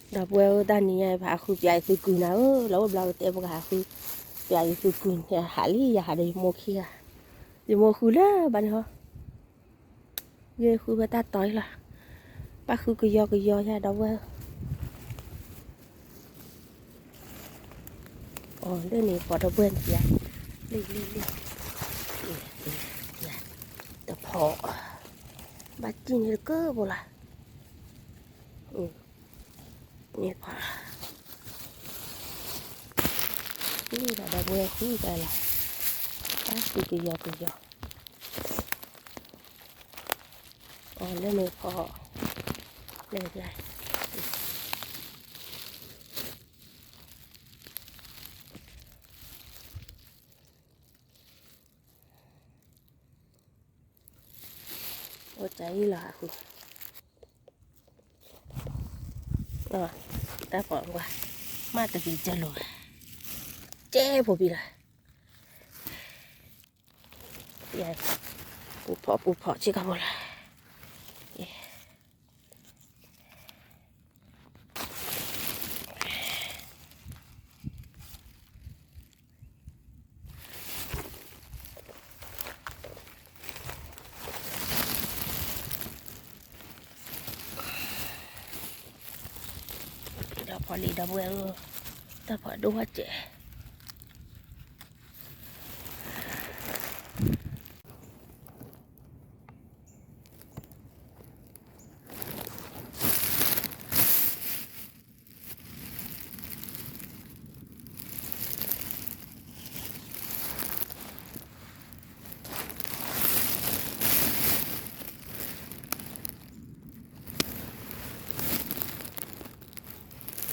ဒီပုၢ်ဝဲၢ်ဧၢ တၢ်နံၤညါ ပဟးဃုပၠးအံၤသုကုၢ်နၤဧၢ, လီၤအိၣ်ဘျီကတဲပကဟးဃုပၠးအံၤသုကုၢ်န့ၣ် ဟးလံ ယဟးဒီးယမိၢ်ခံဂၤ, ယမိၢ်ဃုလၢဘၣ်န့ၣ်ဟီ, ယဃုဖဲတၢ်တီၤအံၤလီၤ, ပၣ်ဃုကယီကယီယၤ ဒီပုၢ်ဝဲၢ်ဧၢ, အီၤလၢန့ၣ်ဖီၣ်ဒီပုၢ်ဝဲၢ်န့ၣ်ယၤ, လံလံလံ, တဖီၣ်, ဘၣ်တံၢ်န့ၣ်တကၢၢ်ဖိလီၤ, န့ၣ်ဖီၣ်, ဃုဒီးဒီပုၢ်ဝဲၢ်ဃုကလီၤ, ပၣ်ဃုကယီကယီ, အီၤလၢန့ၣ်ဖီၣ်, လၢ အိၣ်တၢ်အံၤလီၤအဃိ, တၢ်ဖီၣ်ကွၢ်, မ့ၢ်တဂ့ၤကဲလိာ်, ကဲဖိပံလီၤ, ပူၤဖီၣ်ပူၤဖီၣ်စ့ၢ်ကီးဖိလီၤ. ဒီးဖီၣ်လံဒီပုၢ်ဝဲ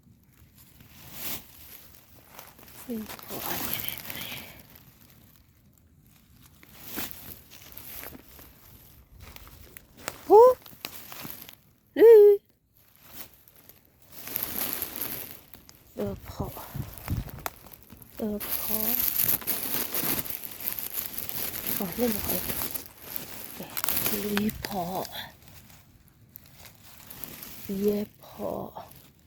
ၢ်ဧၢ, တၢ်ဖီၣ်ဒိၣ်ဝဲစဲး. ဖီၣ်, လွံၢ်ဖီၣ်, ယဲၢ်ဖီၣ်, အိၣ်ဒံး, ယဲၢ်ဖီၣ်, ဃုဖီၣ်, ဃ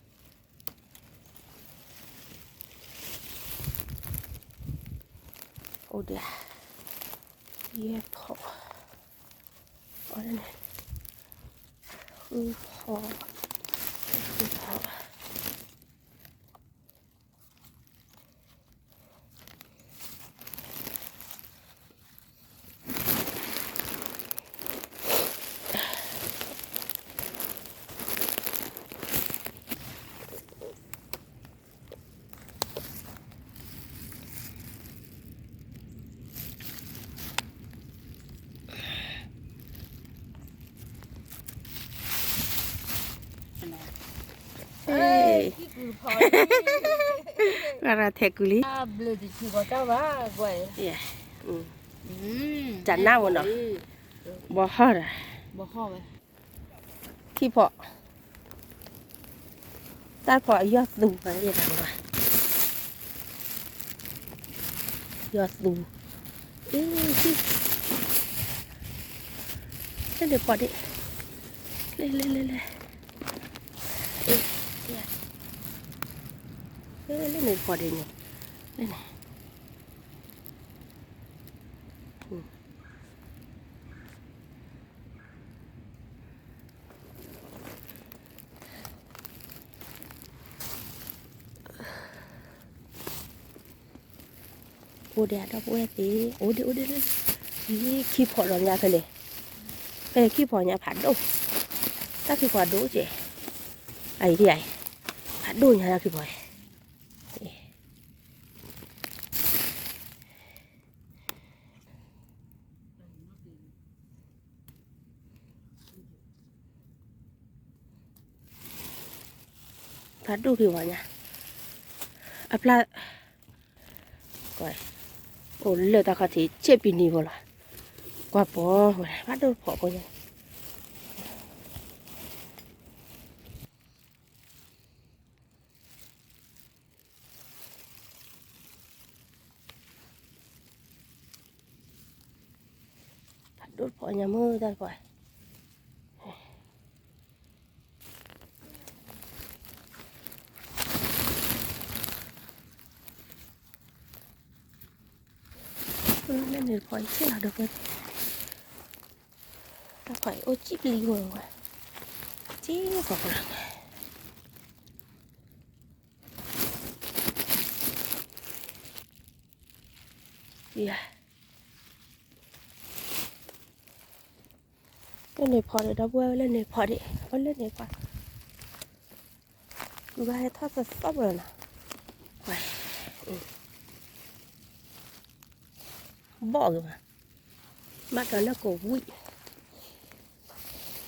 ုဖီၣ်. ဂၤရၤထဲးကုလံ, တၢ်နၢ်ဝဲနီၤ, ဘီဟီၣ်ဒီး, ခံဖီၣ်, တၢ်ဖီၣ်ယီၢ်သူ, ယီၢ်သူ, လၢန့ၣ်ဖီၣ်ဒံး, လၢ လၢ လၢ လၢ, လၢန့ၣ်ဖီၣ်ဒံးန့ၣ်, လၢန့ၣ် အိၣ်ဒံးဒီပုၢ်ဝဲၢ်သ့ၣ်, အိၣ်ဒံး အိၣ်ဒံးလၢ, ခံဖီၣ်လီၤညါဖဲန့ၣ်, ဖဲခံဖီၣ်ညါဖးဒိၣ်, တၢ်ခံဖီၣ်ဒိၣ်ကဲး, အအံၤဒ်အံၤ, ဖးဒိၣ်ညါတၢ်ခံဖီၣ်အံၤ ဖးဒိၣ်က့ၤဝဲညါ, အဖျါ, အိၣ်လၢတၢ်ခီၣ်ထံး ဆဲးပံၤနံၤဖိလီၤ, ကွၢ်ပီၤဝဲ ဖးဒိၣ်ဖီၣ်ဖိညါ. တ ဒိၣ်တဖီညါမ့ၢ်တၢ်တဖီ လၢန့ၣ်တဖီအံၤဆ့ၣ်လီၤဒီးဝဲ, တၢ်ဖီအံၤအိၣ်ကံၣ်ပျံၤဝဲဝဲ, ကံၣ်ပီၤကလၢ်, ယၤ လၢန့ၣ်ဖီဒံး ဒီပုၢ်ဝဲၢ် လၢန့ၣ်ဖီဒံး အလၢန့ၣ်ဖီ, ကုၢ်ဘၣ်ဟဲထီၣ်သီသီပှဲၤနီၤ, ဘီၣ်ဂ့ၤမး, ဘၣ်ဒီးလၢကဝံၣ်,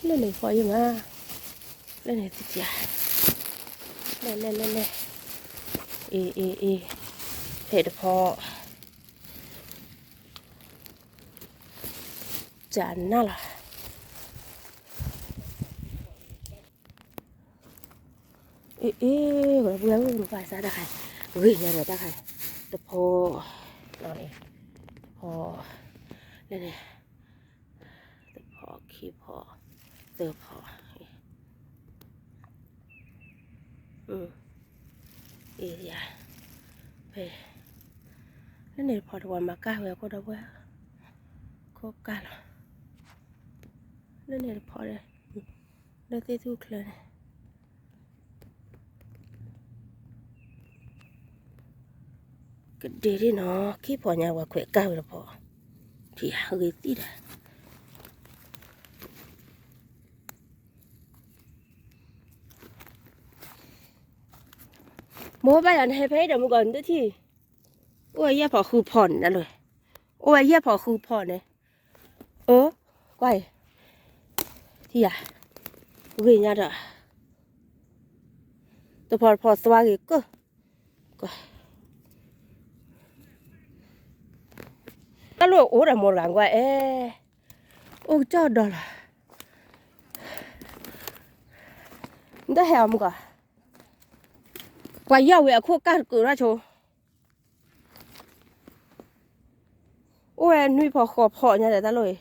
လၢန့ၣ်ဖီယမး, လၢန့ၣ်သ့ၣ်တဖၣ်, လဲၣ်လဲၣ်လဲၣ်လဲၣ်, အ့ အ့ အ့, ဖဲတဖီ ကနၣ်လီၤ, အ့ အ့, ပှၤပှၤပှၤစၢ်တၢ်ခါ, ဂ့ၤညါဒီးတၢ်ခါ, တဖီ, တဖီ, လၢန့ၣ်, တဖီ ခံဖီ သၢဖီ, အ့ ယၤ, ဖဲ လၢန့ၣ်တဖီတဝီမၤကၢ်ဝဲအခိၣ်ဒီပုၢ်ဝဲၢ်, ခိၣ်ကၢ်လီၤ, လၢန့ၣ်တဖီဒီး, လၢသ့ၣ်ထူၣ်ချၢန့ၣ် ကဒ့ဒ့နီၤ, ခံဖီညါဝဲခွဲးကၢ်ဝဲတဖီ, ဖံးဂ့ၤသံဒီး မိၢ်ဘၣ်ယၤနဟဲဖဲအံၤဒီးမုၢ်ကီးနတထံၣ်, အိၣ်ဝဲယဲၢ်ဖီဃုဖီန့ၣ်လီၤ, အိၣ်ဝဲယဲၢ်ဖီဃုဖီန့ၣ်, အၢ, ကွၢ်အံၤ, ထံၣ်ယၤ, ဂ့ၤညါဒီး, တဖီတဖီသွါဂ့ၤကၢၢ်, တၢ်လိၣ်အိၣ်ဒီးမိၢ်တဂၤကွၢ်အဲ, အိၣ်ကစီၣ်ဒီးလီၤ, နတဟဲအီၤမုၢ်ကီး, ပှၤယီၢ်ဝဲအခိၣ်ကၢ်တကုးထီၣ်ဆိ အိၣ်ဝဲနွံဖီဃိးဖီညါဒီး တၢ်လိၣ်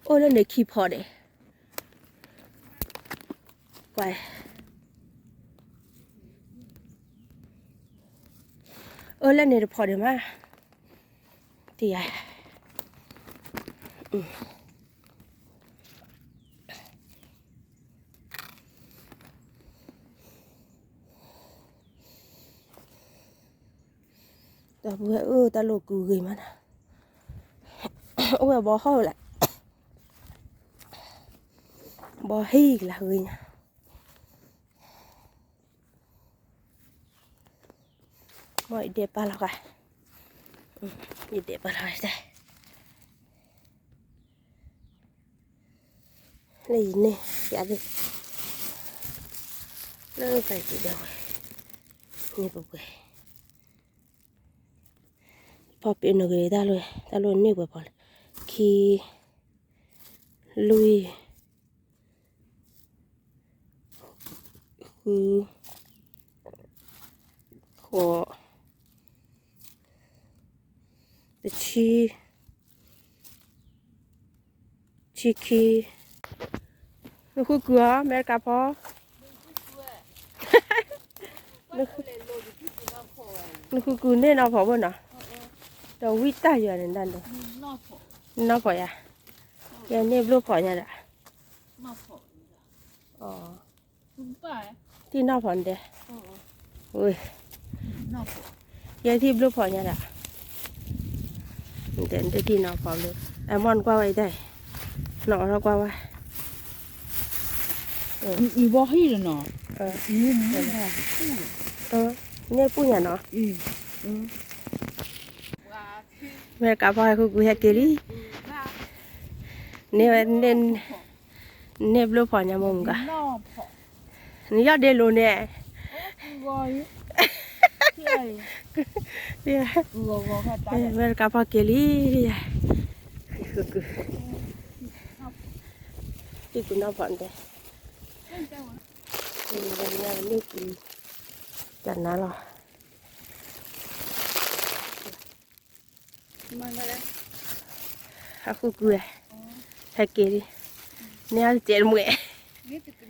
အံၤ, အိၣ်လၢန့ၣ်ခံဖီဒီး, ကွၢ်, အိၣ်လၢန့ၣ်တဖီဒီးမး, တယၤ ဒီပုၢ်ဝဲၢ်ဧၢ, တၢ်လိၣ်ကူဂ့ၤမးနီၤ, အိၣ်ဝဲဘီဟီၣ်ဝဲလဲၣ်, ဘီဟံၣ်ကလၢဂ့ၤညါ, မ်ယဒဲးပာ်လီၤဂာ်, ယဒဲးပာ်လီၤဂာ်တၢ် လၢယန့ၢ် ယၤဒ် လၢပှၤကံၣ်ဒီးဝဲ န့ၢ်ပှဲၤပှဲၤ ဖီပ့ၤနီၣ်က့ၤတၢ်လိၣ် တၢ်လိၣ်န့ၢ်ပှဲၤဖီလၢ ခံ လွံၢ် ဃု ဃိး တဆံ ဆံခံ နဃုကုၢ်အီၤ အမဲရကၤဖီ နဃုကုၢ်န့ၢ်နီၢ်ဖီဘၣ်နီၤ ဒီးဝံၣ်တၢ်ယွၤန့ၣ်ဒၣ်န့ၣ် နီၢ်ဖီယၤ ယဲန့ၢ်ဘျိၣ်ဖီညါဒီး တံၢ်နီၢ်ဖီန့ၣ်ဒဲး ဝ့ၢ် ယဲထံၣ်ဘျိၣ်ဖီညါဒီး နတံၢ်နီၢ်ဖီဘျိၣ် အမ့ၢ်နကွၢ်ဝဲအံၤတဲ နီၢ်အီၣ်ထီၣ်ကွၢ်ဝဲ အံၤဘီဟံၣ်လီၤနီၤ န့ၢ်ပူၢ်ညါနီၤ မဲရကၤဖီဟဲဃုကွံာ်ဟဲက့ၤလံ န့ၢ်ဝဲ န့ၢ်ဘျိၣ်ဖီညါမ့ၢ်မုၢ်ဂၤ နယီၢ်ဒ့လိၤန့ၣ် မဲရကၤဖီက့ၤလံ ယၤ ဃုကွံာ် ဃုကွံာ်နီၢ်ဖီန့ၣ် န့ၢ်ကွံာ် တၢ်နါလီၤ မၤလဲၣ် အဃိကွံာ်ဝဲ, ဟဲက့ၤလံ, န့ၢ်အီၤတစဲးတမှဲၤ,